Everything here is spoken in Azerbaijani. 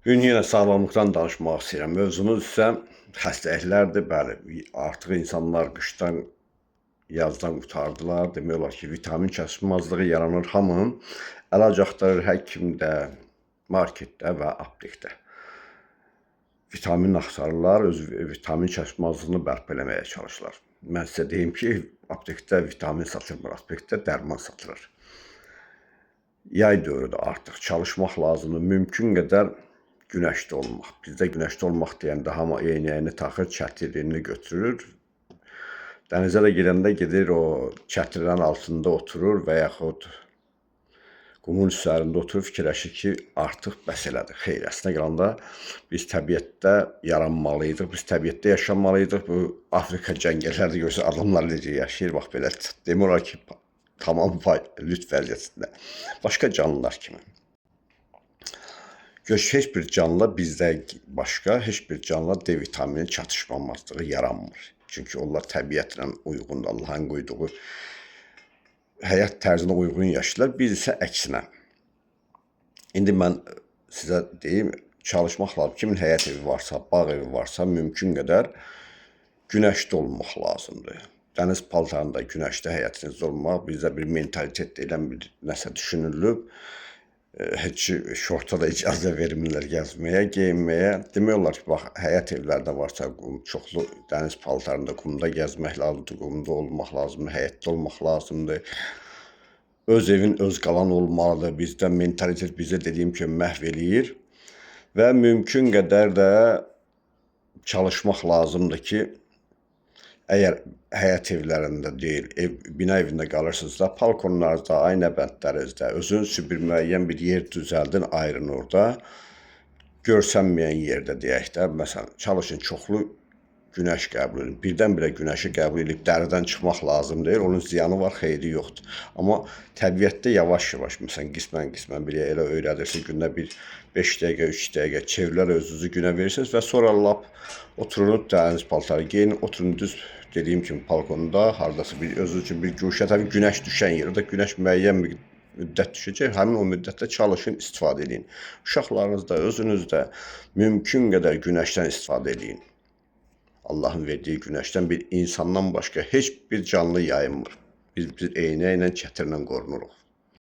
Bu gün yenə sağlamlıqdan danışmaq istəyirəm. Mövzumuz isə xəstəliklərdir. Bəli, artıq insanlar qışdan, yazdan qurtardılar. Demək olar ki, vitamin çatışmazlığı yaranır hamının. Əlac axtarır həkimdə, marketdə və aptekdə. Vitamin axtarırlar, öz vitamin çatışmazlığını bərpa eləməyə çalışırlar. Mən sizə deyim ki, aptekdə vitamin satılmır, aptekdə dərman satılır. Yay dövrüdür artıq, çalışmaq lazımdır. Mümkün qədər günəşdə olmaq. Bizdə günəşdə olmaq deyəndə hamı eynəyini taxır, çətirini götürür. Dənizə də gedəndə gedir o çətirin altında oturur və yaxud qumun üzərində oturur, fikirləşir ki, artıq bəs elədi. Xeyr, əslində qalanda biz təbiətdə yaranmalıydıq, biz təbiətdə yaşamalıydıq. Bu Afrika cəngəllərdə görsə adamlar necə yaşayır, bax belə demək olar ki, tamam lüt vəziyyətində. Başqa canlılar kimi. Göz heç bir canlıda bizdə başqa heç bir canlıda D vitamini çatışmamazlığı yaranmır. Çünki onlar təbiətlə uyğundur, Allahın qoyduğu həyat tərzinə uyğun yaşayırlar. Biz isə əksinə. İndi mən sizə deyim, çalışmaq lazım. Kimin həyət evi varsa, bağ evi varsa, mümkün qədər günəşdə olmaq lazımdır. Dəniz paltarında günəşdə həyətinizdə olmaq, bizdə bir mentalitet deyilən bir nəsə düşünülüb. Heç şorta da icazə vermirlər gəzməyə, geyinməyə. Demək olar ki, bax, həyət evlərdə varsa qum, çoxlu dəniz paltarında qumda gəzmək lazımdır, qumda olmaq lazımdır, həyətdə olmaq lazımdır. Öz evin öz qalan olmalıdır. Bizdə mentalitet bizə dediyim kimi məhv eləyir və mümkün qədər də çalışmaq lazımdır ki, əgər həyət evlərində deyil, ev, bina evində qalırsınızsa, balkonlarınızda, ayna bəndlərinizdə özünüz üçün bir müəyyən bir yer düzəldin, ayırın orada. Görsənməyən yerdə deyək də, məsələn, çalışın çoxlu günəş qəbul edin. Birdən-birə günəşi qəbul edib dəridən çıxmaq lazım deyil. Onun ziyanı var, xeyri yoxdur. Amma təbiətdə yavaş-yavaş, məsələn, qismən-qismən bir elə öyrədirsin, gündə bir 5 dəqiqə, 3 dəqiqə çevrilər özünüzü günə verirsiniz və sonra lap oturun dəniz paltarı geyin, oturun düz dediyim kimi balkonda, hardasa bir özünüz üçün bir guşə, təbii günəş düşən yer, orada günəş müəyyən bir müddət düşəcək. Həmin o müddətdə çalışın, istifadə edin. Uşaqlarınız da, özünüz də mümkün qədər günəşdən istifadə edin. Allahın verdiyi günəşdən bir insandan başqa heç bir canlı yayınmır. Biz bir eynəklə, çətirlə qorunuruq.